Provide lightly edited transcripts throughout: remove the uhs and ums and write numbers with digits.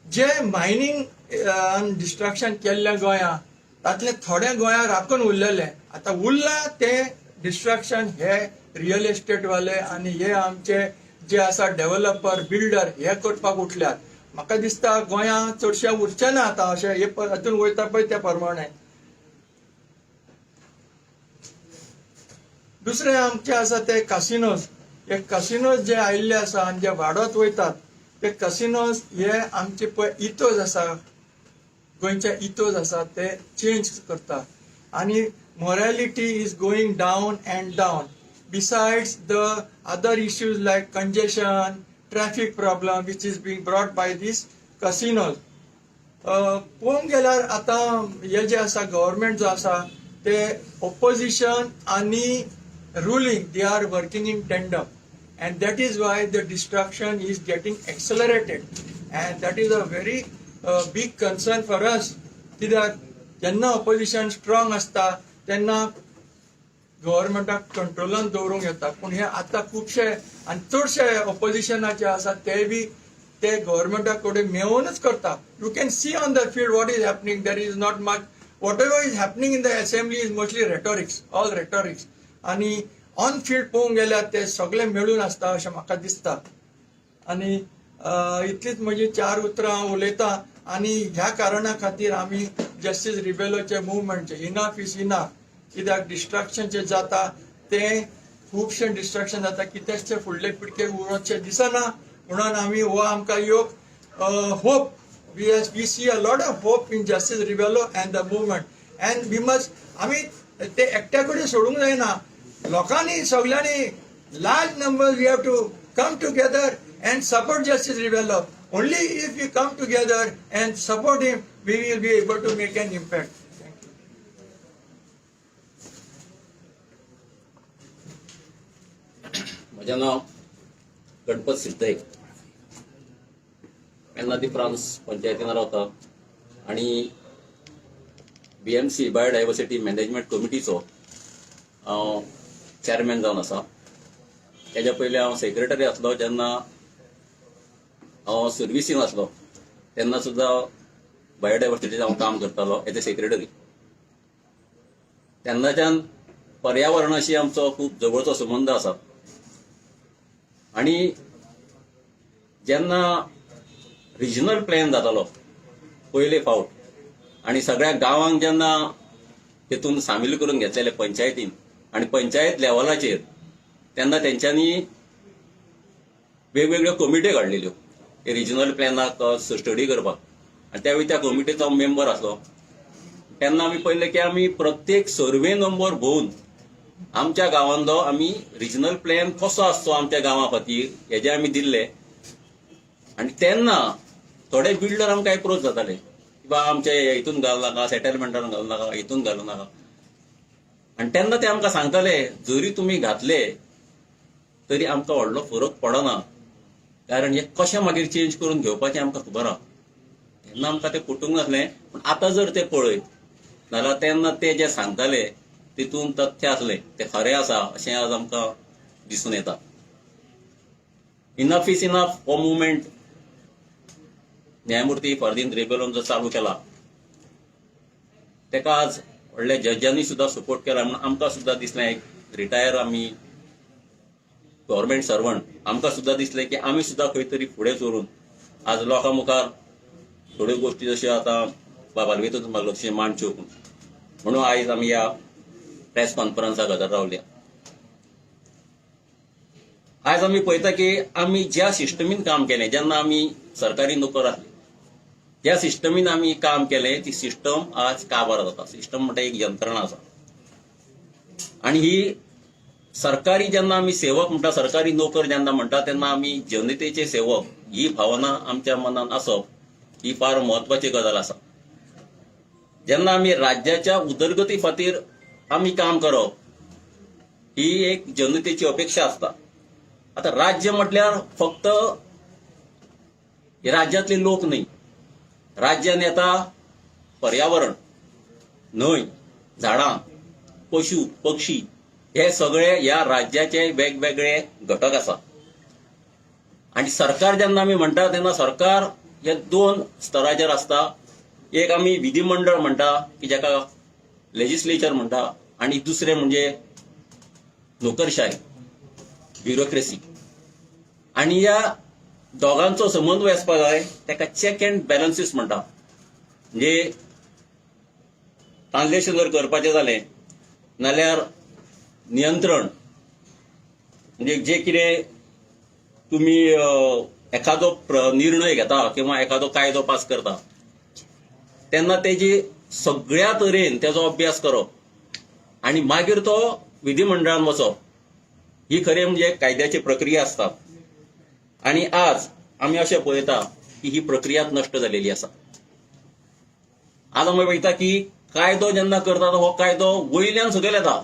जे mining destruction केल्लें गोंया तातलें थोडें गोंया राखून उरलेलें आतां उरलां तें डिस्ट्रक्शन हे रियल इस्टेटवाले आनी हे आमचे जे आसा डेव्हलपर बिल्डर हे करपाक उठल्यात. म्हाका दिसता गोंया चडशें उरचें ना आतां अशें हे हातून वयता पळय त्या प्रमाणे. दुसरें आमचे आसा ते कासिनोज. हे कासिनोज जे आयिल्ले आसा आनी जे वाडत वयतात ते कासिनोज हे आमचे पळय इतोज आसा, गोंयचे इतोज आसा ते चेंज करता आनी morality is going down and down. Besides the other issues like congestion, traffic problem which is being brought by these casinos. पळोवंक गेल्यार आतां हे जे आसा गव्हर्मेंट जो आसा ते ओपोजिशन आनी ruling they are working in tandem and that is why the destruction is getting accelerated and that is a very big concern for us. कित्याक जेन्ना ओपोजिशन स्ट्रॉंग आसता तेन्ना गव्हर्मेंटाक कंट्रोलान दवरूंक येता, पूण हे आतां खुबशे आनी चडशे ओपोजिशनाचे आसा ते बी ते गव्हर्मेंटा कडेन मेळोवनच करता. You can see on the field what is happening. There is not much. Whatever is happening in the assembly is mostly rhetorics, all rhetorics. आनी ऑन फिल्ड पळोवंक गेल्यार ते सगळे मेळून आसता अशें म्हाका दिसता. आनी इतलीच म्हजी चार उतरां हांव उलयतां. आनी ह्या कारणा खातीर आमी जस्टीस रिबेलोचे मुवमेंटचे इनफ is enough. कित्याक डिस्ट्रक्शन जे जाता तें खुबशें डिस्ट्रक्शन जाता, कित्याक तें फुडले पिळगेक उरतशें दिसना. म्हणून आमी हो आमकां एक hope, we see a lot of hope in Justice Rebello and the movement and we must आमी ते एकट्या कडेन सोडूंक जायना. लोकांनी सगळ्यांनी large number we have to come together and support Justice Rebello. Only if we come together and support him, we will be able to make an impact. Thank you. म्हजें नांव गणपत सिद्दय, पेन्ना दी फ्रांस पंचायतीन रावता आनी बीएमसी बायोडायवर्सिटी मॅनेजमेंट कमिटीचो हांव chairman जावन आसा. तेज्या पयलीं हांव सेक्रेटरी आसलो. जेन्ना हांव सर्विसीन आसलो तेन्ना सुद्दां बायोडायवर्सिटीचें हांव काम करतालो एज अ सेक्रेटरी. तेन्नाच्यान पर्यावरणाशी आमचो खूब जवळचो संबंद आसा. आणि जेन्ना रिजनल प्लॅन जातालो पयले फावट आणि सगळ्या गांवांक जेन्ना तितून सामील करून घेतलेले पंचायतीन आणि पंचायत लेवलाचेर, तेन्ना तेंच्यांनी वेगवेगळ्यो कमिट्यो काडलेल्यो रिजनल प्लॅनाक स्टडी करपाक. आनी त्यावेळी त्या कमिटीचो हांव मेंबर आसलो. तेन्ना आमी पळयलें की आमी प्रत्येक सर्वे नंबर भोवन आमच्या गांवांतलो आमी रिजनल प्लॅन कसो आसचो आमच्या गांवा खातीर हेजे आमी दिल्ले. आनी तेन्ना थोडे बिल्डर आमकां एप्रोच जाताले की बा आमच्या हितून घालू नाका, सेटलमेंटान घालू नाका, हितून घालू नाका. आनी तेन्ना ते आमकां सांगताले, जरी तुमी घातले तरी आमकां व्हडलो फरक पडना, कारण हे कशें मागीर चेंज करून घेवपाचें आमकां खबर आहा. तेन्ना आमकां तें पटूंक नासलें, पूण आतां जर ते पळयत जाल्यार तेन्ना ते जे सांगताले तितून तथ्य आसलें, तें खरें आसा अशें आज आमकां दिसून येता. इनफ is enough हो मुवमेंट न्यायमुर्ती फार्दीन रेबेलोन जो चालू केला तेका आज व्हडल्या जजांनी सुद्दां सपोर्ट केला. म्हणून आमकां सुद्दां दिसलें, एक रिटायर आमी गव्हर्मेंट सर्वंट, आमकां सुद्दां दिसलें की आमी सुद्दां खंय तरी फुडें सरून आज लोकां मुखार थोड्यो गोश्टी जश्यो आतां बाबालवेतूच मागलो तशें मांडच्यो. म्हणून आयज आमी ह्या प्रेस कॉन्फरन्साक हजर रावल्या. आयज आमी पळयता की आमी ज्या सिस्टमीन काम केलें, जेन्ना आमी सरकारी नोकर आसले, ज्या सिस्टमीन आमी काम केलें ती सिस्टम आज काबार जाता. सिस्टम म्हणटा एक यंत्रणा आसा. आनी ही सरकारी जेन्ना आमी सेवक म्हणटा, सरकारी नोकर जेन्ना म्हणटा, तेन्ना आमी जनतेचे सेवक ही भावना आमच्या मनान आसप ही फार म्हत्वाची गजाल आसा. जेन्ना आमी राज्याच्या उदरगती खातीर आमी काम करप ही एक जनतेची अपेक्षा आसता. आता राज्य म्हटल्यार फक्त राज्यातले लोक न्ही, राज्यान येता पर्यावरण, न्हंय, झाडां, पशु पक्षी हे सगळे ह्या राज्याचे वेगवेगळे घटक आसा. आणि सरकार जेन्ना आमी म्हणटा तेन्ना सरकार हे दोन स्तराचेर आसता. एक आमी विधिमंडळ म्हणटा की जाका लेजिस्लेचर म्हणटा आनी दुसरें म्हणजे नोकरशाय, ब्युरोक्रेसी. आनी ह्या दोगांचो समन्वय आसपाक जाय. ताका चॅक अँड बॅलन्सीस म्हणटा. म्हणजे ट्रान्सलेशन जर करपाचें जालें नाल्यार नियंत्रण, म्हणजे जे कितें तुमी एखादो निर्णय घेता किंवा एखादो कायदो पास करता तेन्ना तेजी सगळ्या तरेन तेजो अभ्यास करप आनी मागीर तो विधिमंडळान वचप, ही खरें म्हणजे कायद्याची प्रक्रिया आसता. आनी आज आमी अशें पळयता की ही प्रक्रिया नश्ट जालेली आसा. आज आमी पळयता की कायदो जेन्ना करता हो कायदो वयल्यान सकयल येता.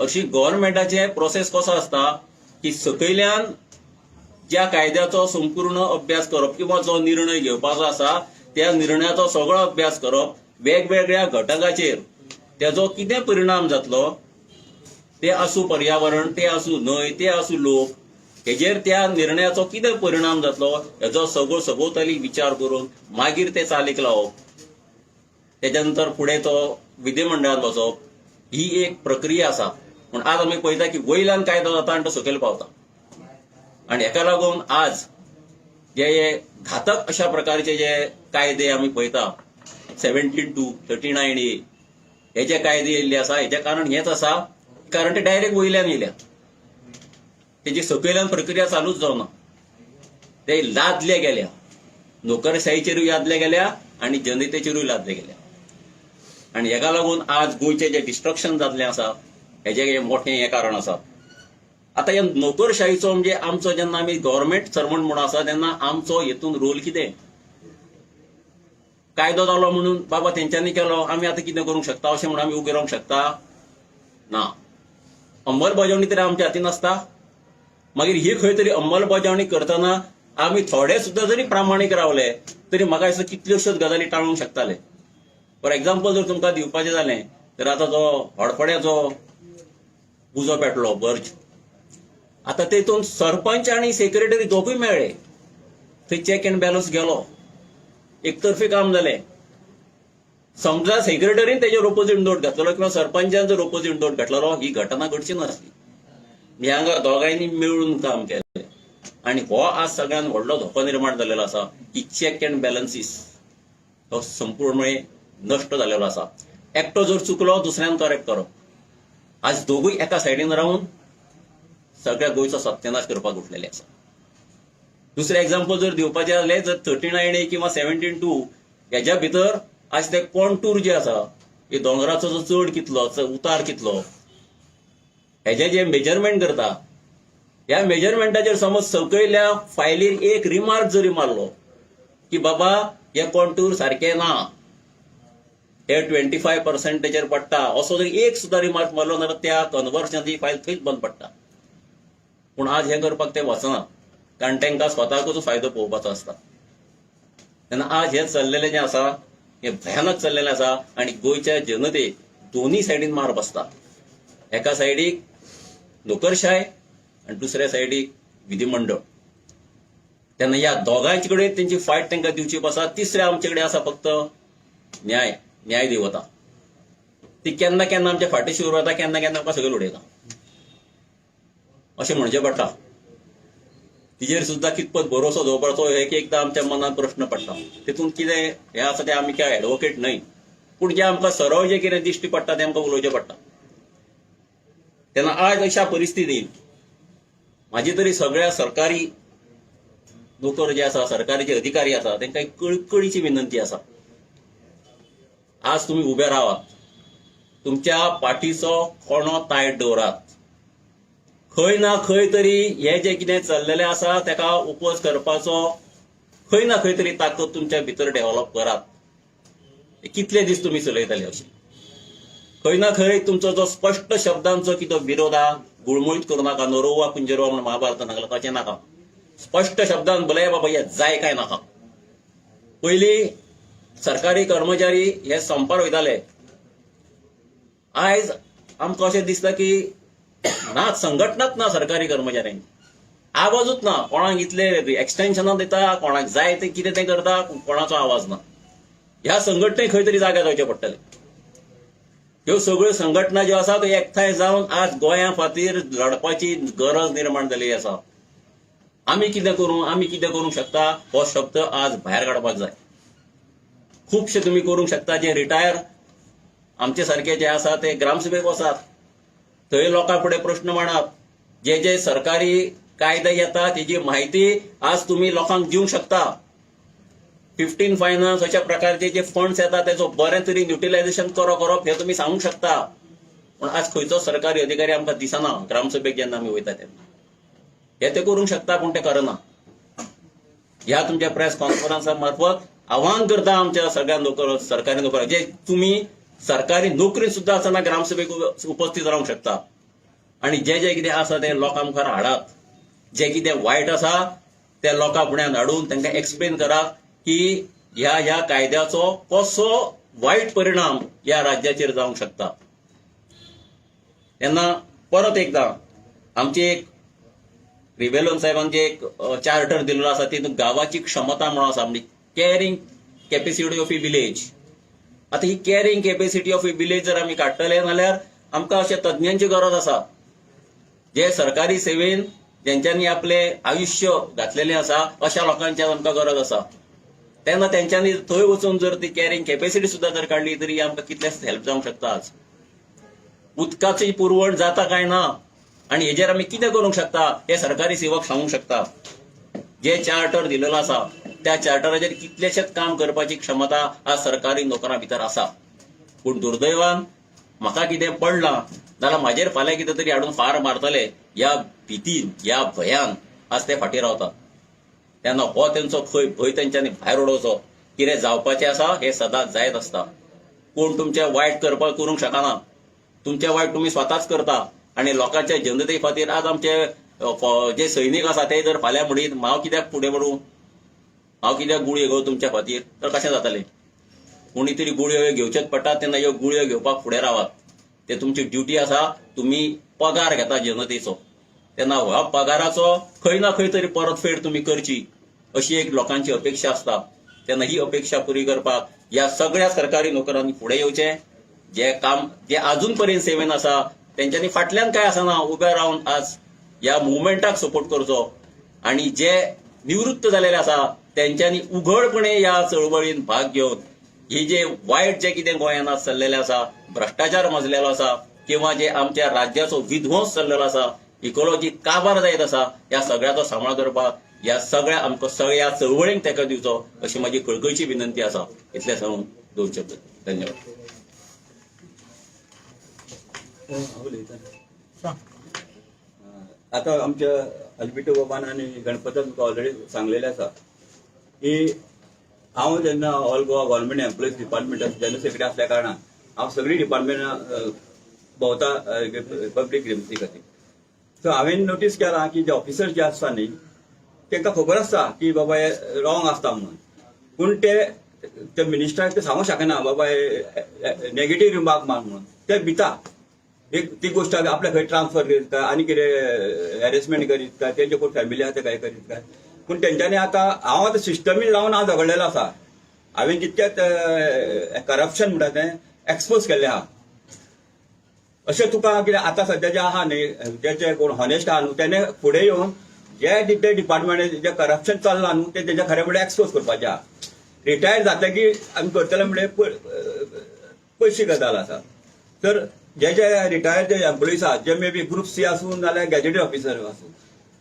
अशी गव्हर्मेंटाचे प्रोसेस कसो आसता की सकयल्यान ज्या कायद्याचो संपूर्ण अभ्यास करप किंवा जो निर्णय घेवपाचो आसा त्या निर्णयाचो सगळो अभ्यास करप, वेगवेगळ्या घटकाचेर तेजो कितें परिणाम जातलो, ते आसूं पर्यावरण, ते आसूं न्हंय, ते आसूं लोक, हेजेर त्या निर्णयाचो कितें परिणाम जातलो हेजो सगळो सभोवताली विचार करून मागीर ते चालीक लावप, तेच्या नंतर फुडें तो विधिमंडळांत वचप, ही एक प्रक्रिया आसा. पूण आज आमी पळयता की वयल्यान कायदो जाता आनी तो सकयल पावता. आनी हेका लागून आज जे हे घातक अशा प्रकारचे जे कायदे आमी पळयता, 17(2), 39A, हे जे कायदे येयल्ले आसा, हेजें कारण हेंच आसा, कारण ते डायरेक्ट वयल्यान येयल्या, तेजी सकयल्यान प्रक्रिया चालूच जावना. ते लादले गेल्या, नोकरशाहीचेरूय लादले गेल्या आनी जनतेचेरूय लादले गेल्या. आनी हेका लागून आज गोंयचें जें डिस्ट्रक्शन जाल्लें आसा हेजें हें मोठें हें कारण आसा. आतां ह्या नोकरशाहीचो म्हणजे आमचो जेन्ना आमी गव्हर्मेंट सर्वंट म्हणून आसा तेन्ना आमचो हेतून रोल कितें? कायदो जालो म्हणून बाबा तेंच्यांनी केलो, आमी आतां कितें करूंक शकता अशें म्हणून आमी उबे रावंक शकता ना. अंमलबजावणी तरी आमच्या हातीन आसता. मागीर ही खंय तरी अंमलबजावणी करतना आमी थोडे सुद्दां जरी प्रामाणीक रावले तरी म्हाका दिसता कितल्योश्योच गजाली टाळूंक शकताले. फॉर एग्जाम्पल जर तुमकां दिवपाचें जालें तर आतां जो हडफड्याचो उजो पेटलो बर्ज, आतां तेतून सरपंच आनी सेक्रेटरी दोगूय मेळ्ळे, थंय चॅक अँड बॅलन्स गेलो, एकतर्फी काम जालें. समजा सेक्रेटरीन तेजेर ओपोजीट नोट घातलेलो किंवा सरपंचान जर ओपोजीट नोट घातलेलो, ही घटना घडची नासली. हांगा दोगांयनी मेळून काम केलें आनी हो आज सगळ्यांत व्हडलो धोको निर्माण जाल्लेलो आसा की चॅक अँड बॅलन्सीस हो संपूर्णपणे नश्ट जाल्लेलो आसा. एकटो जर चुकलो दुसऱ्यान करेक्ट करप. आज दोगूय एका सायडीन रावन सगळ्या गोंयचो सत्यानाश करपाक उठलेले आसा. दुसरें एग्जाम्पल जर दिवपाचें जालें जर 39A किंवा 17(2) हेज्या भितर आज ते कॉन्टूर जे आसा, हे दोंगराचो जो चड कितलो, उतार कितलो, हेजे जे मेजरमेंट करता, ह्या मेजरमेंटाचेर समज सकयल्या फायलीर एक रिमार्क जरी मारलो की बाबा हे कॉन्टूर सारके ना, हे 25%चेर पडटा, असो जर एक सुद्दां रिमार्क मारलो जाल्यार त्या कन्वर्सनाची फायल थंयच बंद पडटा. पूण आज हें करपाक ते वचना, कारण तांकां स्वताकूच फायदो पळोवपाचो आसता. तेन्ना आज हें चल्लेलें जें आसा हें भयानक चल्लेलें आसा आनी गोंयच्या जनतेक दोनूय सायडीन मार बसता. एका सायडीक नोकरशाय आनी दुसऱ्या सायडीक विधिमंडळ. तेन्ना ह्या दोगांयचे कडेन तेंची फायट तांकां दिवची आसा. तिसरें आमचे कडेन आसा फक्त न्याय, न्याय देवता. ती केन्ना केन्ना आमच्या फाटी उरता, केन्ना केन्ना आमकां सगळें उडयता अशें म्हणचें पडटा. तिजेर सुद्दां कितपत भरोसो दवरपाचो एक एकदां आमच्या मनात प्रश्न पडटा. तितून कितें हें आसा तें आमी काय एडवोकेट न्हय, पूण जें आमकां सरळ जें कितें दिश्टी पडटा तें आमकां उलोवचें पडटा. तेन्ना आज अशा परिस्थितीन म्हाजी तरी सगळ्या सरकारी नोकर जे आसा, सरकारी जे अधिकारी आसा, तांकां एक कळकळीची विनंती आसा. आज तुमी उबे रावात, तुमच्या पाठीचो कोणो तायट दवरात. खंय ना खंय तरी हे जे कितें चल्लेलें आसा ताका ओपोज करपाचो खंय ना खंय तरी ताकद तुमच्या भितर डेव्हलप करात. कितले दीस तुमी चलयतले अशें? खंय ना खंय तुमचो जो स्पश्ट शब्दांचो कितें विरोध आहा, गुळमुळीत करूं नाका. नरोवा कुंजरोवा म्हणून महाभारतान सांगलां तशें नाका. स्पश्ट शब्दान बलय बाबा, हे जाय काय नाका. पयलीं सरकारी कर्मचारी हे संपार वयताले. आयज आमकां अशें दिसता की ना, संघटनाच ना सरकारी कर्मचाऱ्यांची. आवाजूच ना. कोणाक इतले एक्सटेन्शनां दिता, कोणाक जाय ते कितें तें करता, कोणाचो आवाज ना. ह्या संघटनेक खंय तरी जाग्यार जावचें पडटलें. ह्यो सगळ्यो संघटना ज्यो आसा त्यो एकठांय जावन आज गोंया खातीर लढपाची गरज निर्माण जाल्ली आसा. आमी कितें करूं, आमी कितें करूंक शकता हो शब्द आज भायर काडपाक जाय. खुबशे तुमी करूंक शकता. जे रिटायर आमचे सारके जे आसा ते ग्रामसभेक वचात, थंय लोकां फुडें प्रश्न मांडात. जे जे सरकारी कायदे येता तेजी म्हायती आज तुमी लोकांक दिवंक शकता. 15 फायनान्स अशा प्रकारचे जे फंड्स येता तेचो बरें तरेन युटिलायझेशन करप हें तुमी सांगूंक शकता. पूण आज खंयचो सरकारी अधिकारी आमकां दिसना ग्रामसभेक जेन्ना आमी वयता तेन्ना. हे ते करूंक शकता, पूण ते करना. ह्या तुमच्या प्रेस कॉन्फरन्सा मार्फत आव्हान करता आमच्या सगळ्या नोकर, सरकारी नोकरांक, जे तुमी सरकारी नोकरी सुद्दां आसतना ग्रामसभेक उपस्थित रावंक शकता आनी जे जे कितें आसा तें लोकां मुखार हाडात. जे कितें वायट आसा ते लोकां फुड्यान हाडून तांकां एक्सप्लेन करात की ह्या ह्या कायद्याचो कसो वायट परिणाम ह्या राज्याचेर जावंक शकता. तेन्ना परत एकदां आमची एक रिबेलोन साहेबान जे एक चार्टर दिल्लो आसा, तितूंत गांवाची क्षमता म्हणून आसा, म्हणजे carrying capacity of a village. आतां ही carrying capacity of a village जर आमी काडटले जाल्यार आमकां अशे तज्ञांची गरज आसा, जे सरकारी सेवेन जेंच्यांनी आपलें आयुश्य घातलेलें आसा, अशा लोकांची आमकां गरज आसा. तेन्ना तेंच्यांनी थंय वचून जर ती कॅरिंग कॅपेसिटी सुद्दां जर काडली तरी आमकां कितलेंच हेल्प जावंक शकता. आज उदकाची पुरवण जाता काय ना आनी हेजेर आमी कितें करूंक शकता हे सरकारी सेवक सांगूंक शकता. जे चार्टर दिलेलो आसा त्या चार्टराचेर कितलेशेच काम करपाची क्षमता आज सरकारी नोकरां भितर आसा. पूण दुर्दैवान म्हाका कितें पडलां जाल्यार म्हाजेर फाल्यां कितें तरी हाडून फार मारतले ह्या भितीन, ह्या भंयान आज ते फाटीं रावतात. तेन्ना हो तेंचो खंय भंय तेंच्यांनी भायर उडोवचो. कितें जावपाचें आसा हें सदांच जायत आसता. कोण तुमचें वायट करपाक करूंक शकना. तुमचें वायट तुमी स्वताच करता आनी लोकांच्या जनते खातीर आज आमचे जे सैनीक आसा ते जर फाल्यां म्हणीत, हांव कित्याक फुडें पडूं, हांव कित्याक गुळयो घेवं तुमच्या खातीर, तर कशें जातलें? कोणी तरी गुळयो घेवचेच पडटा. तेन्ना ह्यो गुळयो घेवपाक फुडें रावात. ते तुमची ड्युटी आसा. तुमी पगार घेता जनतेचो, तेन्ना ह्या पगाराचो खंय ना खंय तरी परतफेड तुमी करची अशी एक लोकांची अपेक्षा आसता. तेन्ना ही अपेक्षा पुरी करपाक ह्या सगळ्या सरकारी नोकरांनी फुडें येवचें. जे काम जे अजून पर्यंत सेवेन आसा तेंच्यांनी फाटल्यान काय आसना उबे रावन आज ह्या मुवमेंटाक सपोर्ट करचो आनी जे निवृत्त जालेले आसा तेंच्यांनी उघडपणे ह्या चळवळीन भाग घेवन ही जे वायट जे कितें गोंयांत आज चल्लेलें आसा, भ्रश्टाचार माजलेलो आसा किंवा जे आमच्या राज्याचो विध्वंस चल्लेलो आसा, इकोलॉजी काबार जायत आसा, ह्या सगळ्याचो सांबाळ करपाक ह्या सगळ्या आमकां सगळ्या चळवळींक तेंको दिवचो अशी म्हाजी कळकळीची विनंती आसा. इतलें सांगून दोन शब्द. धन्यवाद. हांव उलयतां. सांग. आतां आमच्या अल्बिटो बाबान आनी गणपतान तुका ऑलरेडी सांगलेलें आसा की हांव जेन्ना ऑल गोवा गव्हर्मेंट एम्प्लॉईज डिपार्टमेंटात जनरल सेक्रेटरी आसल्या कारणान हांव सगळीं डिपार्टमेंटां भोंवता पब्लीक ग्रिवन्सी खातीर. सो हांवें नोटीस केलां की जे ऑफिसर जे आसता न्ही, तांकां खबर आसता की बाबा हे रॉंग आसता म्हणून, पूण ते ते मिनिस्टराक ते सांगूंक शकना बाबा हे नेगेटीव रिमार्क मार म्हणून. ते भिता एक ती गोश्ट आपल्या खंय ट्रान्सफर करीत काय आनी कितें हॅरेसमेंट करीत काय, तेंचे कोण फॅमिली आसा ते काय करीत काय. पूण तेंच्यांनी आतां हांव आतां सिस्टमीन रावन हांव झगडलेलो आसा. हांवें जितकेच करप्शन म्हणटा तें एक्सपोज केल्लें आहा. अशें तुका कितें आतां सद्या जे आहा न्ही, जे कोण हॉनेस्ट आहा न्हू, तेणे फुडें येवन जे ते डिपार्टमेंट जे करप्शन चल्लां न्हू, ते तेंच्या खरें म्हणल्यार एक्सपोज करपाचें आहा. रिटायर जातकीर आमी करतले म्हणल्यार पयशी गजाल आसा. तर जे जे रिटायर्ड जे एम्प्लॉईज आहात, जे मे बी ग्रुप सी आसूं नाल्यार गॅजेटेड ऑफिसर आसूं,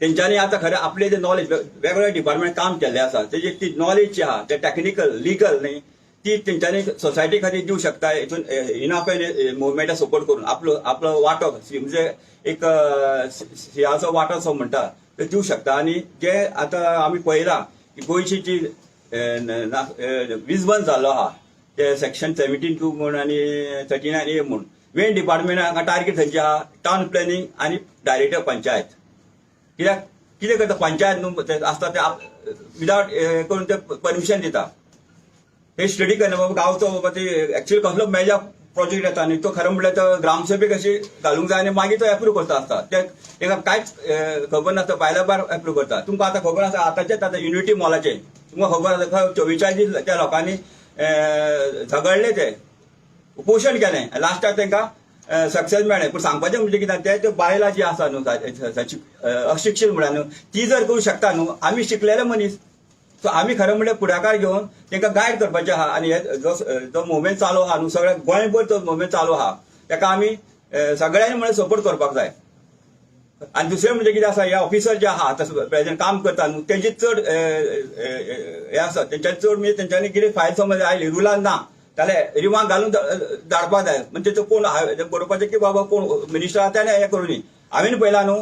तेंच्यांनी आतां खरें आपले जे नॉलेज वेगवेगळ्या डिपार्टमेंट काम केल्लें आसा, तेजी ती नॉलेज जी आहा, ते टॅक्निकल लिगल न्ही, ती तेंच्यांनी सोसायटी खातीर दिवंक शकता. हितून इनफ मुवमेंटाक सपोर्ट करून आपलो आपलो वांटो, म्हणजे एक सिंहाचो वांटो असो म्हणटा, ते दिवंक शकता. आनी जे आतां आमी पळयलां की गोंयची जी विजबन जाल्लो आहा, ते सेक्शन 17(2) म्हूण आनी 39A म्हूण, मेन डिपार्टमेंट हांगा टार्गेट थंयचे आहा टावन प्लॅनिंग आनी डायरेक्टर पंचायत. कित्याक कितें करता पंचायत न्हू, ते आसता ते विदाउट करून ते परमिशन दिता. हे स्टडी करना बाबा गांवचो बाबा ते एक्चुअली कसलो मेजर. प्रोजेक्ट येता न्ही, तो खरें म्हणल्यार तो ग्रामसभेक अशी घालूंक जाय आनी मागीर तो एप्रूव करता आसता. ते एका कांयच खबर नासता, भायल्या भायर एप्रूव करता. तुमकां आतां खबर आसा, आतांचेच आतां युनिटी मॉलाचें तुमकां खबर आसा, खंय 44 दीस त्या लोकांनी झगडले, ते उपोशण केलें, लास्टाक तांकां सक्सेस मेळ्ळें. पूण सांगपाचें म्हणजे कितें, ते त्यो बायलां जी आसा न्हू, अशिक्षीत म्हणा न्हू, ती जर करूं शकता न्हू, आमी शिकलेले मनीस, सो आमी खरें म्हणल्यार फुडाकार घेवन तांकां गायड करपाचें आहा. आनी हे जो जो मुवमेंट चालू आहा न्हू, सगळ्या गोंयभर तो मुवमेंट चालू आहा, ताका आमी सगळ्यांनी म्हणल्यार सपोर्ट करपाक जाय. आनी दुसरें म्हणजे कितें आसा, हे ऑफिसर जे आहा आतां प्रेजेंट काम करता न्हू, तेंचे चड हे आसा, तेंच्यानी चड म्हणजे तेंच्यांनी कितें फायल समज आयली रुलान ना जाल्यार रिमार्क घालून धाडपाक जाय. म्हणजे तो कोण बरोवपाचें की बाबा कोण मिनिस्टर आहा तेणे हें करूं न्ही. हांवें पळयला न्हू,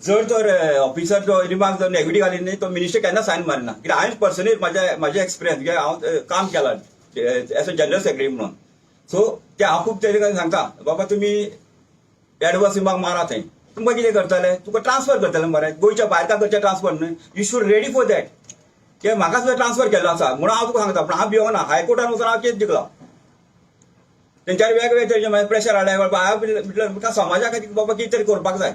जर तर ऑफिसर जो रिमार्क जर नेगेटीव घाली न्ही, तो मिनिस्टर केन्ना सायन मारना. कित्याक हांवें पर्सनली म्हाजे एक्सपिरियन्स, कित्याक हांव काम केला एज अ जनरल सेक्रेटरी म्हणून, सो ते हांव खूब तेजे कडेन सांगता, बाबा तुमी एडवर्स रिमार्क मारा, थंय तुमकां कितें करतले, तुका ट्रान्सफर करतले मरे, गोंयच्या भायर का करचें ट्रान्सफर न्हय. You should ready for that. कित्याक म्हाका सुद्दां ट्रान्सफर केल्लो आसा म्हणून हांव तुका सांगता. पूण हांव भिवना, हायकोर्टान वचून हांव केस जिखलो. तेंच्यार वेगवेगळे तरेचे मागीर प्रेशर हाडले. बाबा हांव म्हटल्यार म्हाका समाजा खातीर बाबा कितें तरी करपाक जाय.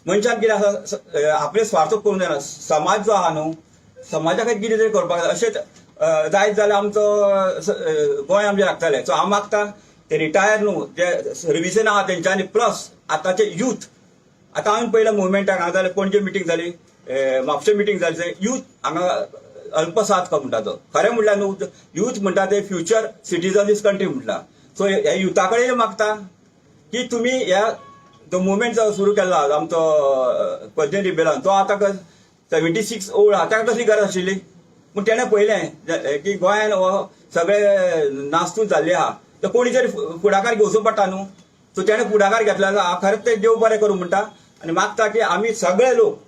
मनशान कितें आसा, आपले स्वार्थ करूंक जायना. समाज जो आहा न्हू, समाजा खातीर कितें तरी करपाक जाय. अशेंच जायत जाल्यार आमचो गोंय आमचें राखतलें. सो हांव मागता, ते रिटायर न्हू, जे सर्विसेन आहा तेंच्यांनी, प्लस आतांचे यूथ. आतां हांवें पयल्या मुवमेंटाक हांगा जालें, पणजे मिटींग जाली, म्हापशे मिटींग जाली, यूथ हांगा अल्पसात का म्हणटा तो. खरें म्हणल्यार न्हू, यूथ म्हणटा ते फ्युचर सिटीजन दीस कंट्री म्हणटा. सो ह्या युथा कडेन मागता की तुमी ह्या जो मुवमेंट जो सुरू केला आमचो पद्दे रिबेलान, तो आतां 76 ओल्ड आहा, ताका कसली गरज आशिल्ली? पूण तेणें पळयलें की गोंयान हो सगळे नासतूच जाल्ली आहा, तर कोणी तरी फुडाकार घेवचो पडटा न्हू. सो तेणें फुडाकार घेतला. हांव खरेंच ते देव बरें करूं म्हणटा आनी मागता की आमी सगळे लोक,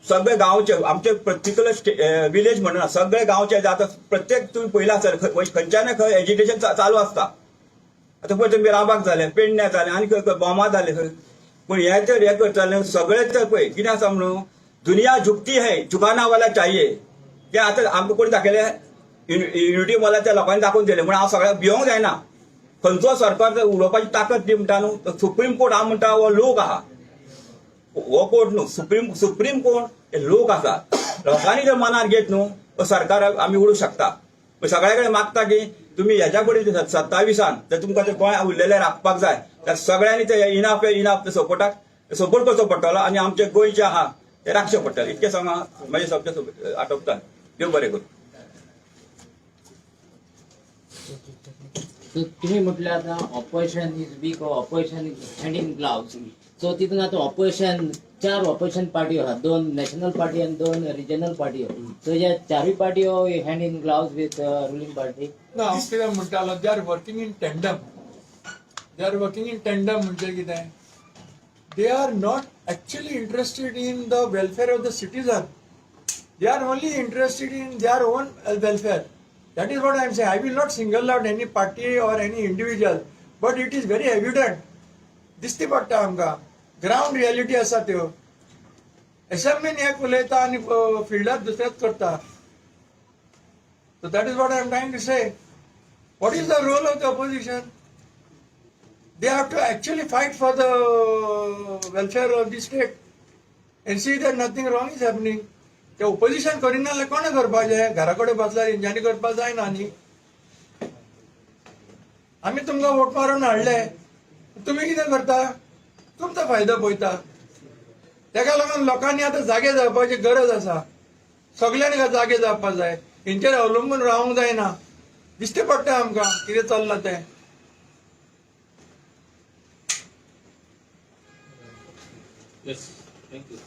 सगळे गांवचे, आमचे पर्टिक्युलर विलेज म्हणना, सगळे गांवचे. आतां प्रत्येक तुमी पयला आसतलें, खंयच्या ना खंय एजिटेशन चालू आसता. आतां पळय तुमी, राबाक जालें, पेडण्या जालें आनी खंय खंय बोमा जालें खंय. पूण हे तर हे करतले सगळे तर पळय कितें आसा म्हणून, दुनिया झुकती है, झुकाना वाला चाहिए. ते आतां आमकां कोणी दाखयलें, युनिटी मॉलार त्या लोकांनी दाखोवन दिलें. म्हणून हांव सगळ्यांक भिवंक जायना. खंयचो सरकार जर उलोवपाची ताकद दी म्हणटा न्हू, सुप्रीम कोर्ट हांव म्हणटा हो लोक आहा, हो कोर्ट न्हू. सुप्रीम सुप्रीम कोर्ट हे लोक आसा. लोकांनी जर मनार घेत न्हू, तो सरकार आमी उडूंक शकता. सगळ्या कडेन मागता की तुमी हेच्या फुडें 27 जर तुमकां ते गोंय उरलेलें राखपाक जाय तर सगळ्यांनी ते इनाफ इनाफ सपोर्टाक सपोर्ट करचो पडटलो आनी आमचे गोंयचे आहा ते राखचें पडटलें. इतकें सांगा, म्हाजे शब्द आटोपता. देव बरें करूं. So तुम्ही म्हटलं आता opposition is weak, opposition is hand in gloves. So तितून आता ऑपोजिशन, चार ऑपोजिशन पार्टी आहात, दोन नॅशनल पार्टी आणि दोन रिजनल पार्टी. सो ह्या चारूय party hand in gloves with ruling party. ना, हांव कितें म्हणटालो, they are working in tandem. They are working in tandem म्हणजे कितें, they are not actually interested in the welfare of the citizen. They are only interested in their own welfare. That is what I am saying. I will not single out any party or any individual, but it is very evident. दिसती पडटा आमकां, ground reality आसा त्यो. असेंब्लीन एक उलयता आनी fielder दुसरेंच करता. So that is what I am trying to say. What is the role of the opposition? They have to actually fight for the welfare of the state and see that nothing wrong is happening. ते opposition करिना जाल्यार कोणें करपाचें? घरा कडेन बसल्यार हेंच्यांनी करपाक जायना न्ही. आमी तुमकां वोट मारून हाडले, तुमी कितें करता? तुमचो फायदो पळयता. तेका लागून लोकांनी आतां जागे जावपाची गरज आसा. सगल्यांनी जागे जावपाक जाय, हेंचेर अवलंबून रावंक जायना. दिश्टी पडटा आमकां कितें चल्लां तें. Yes, thank you.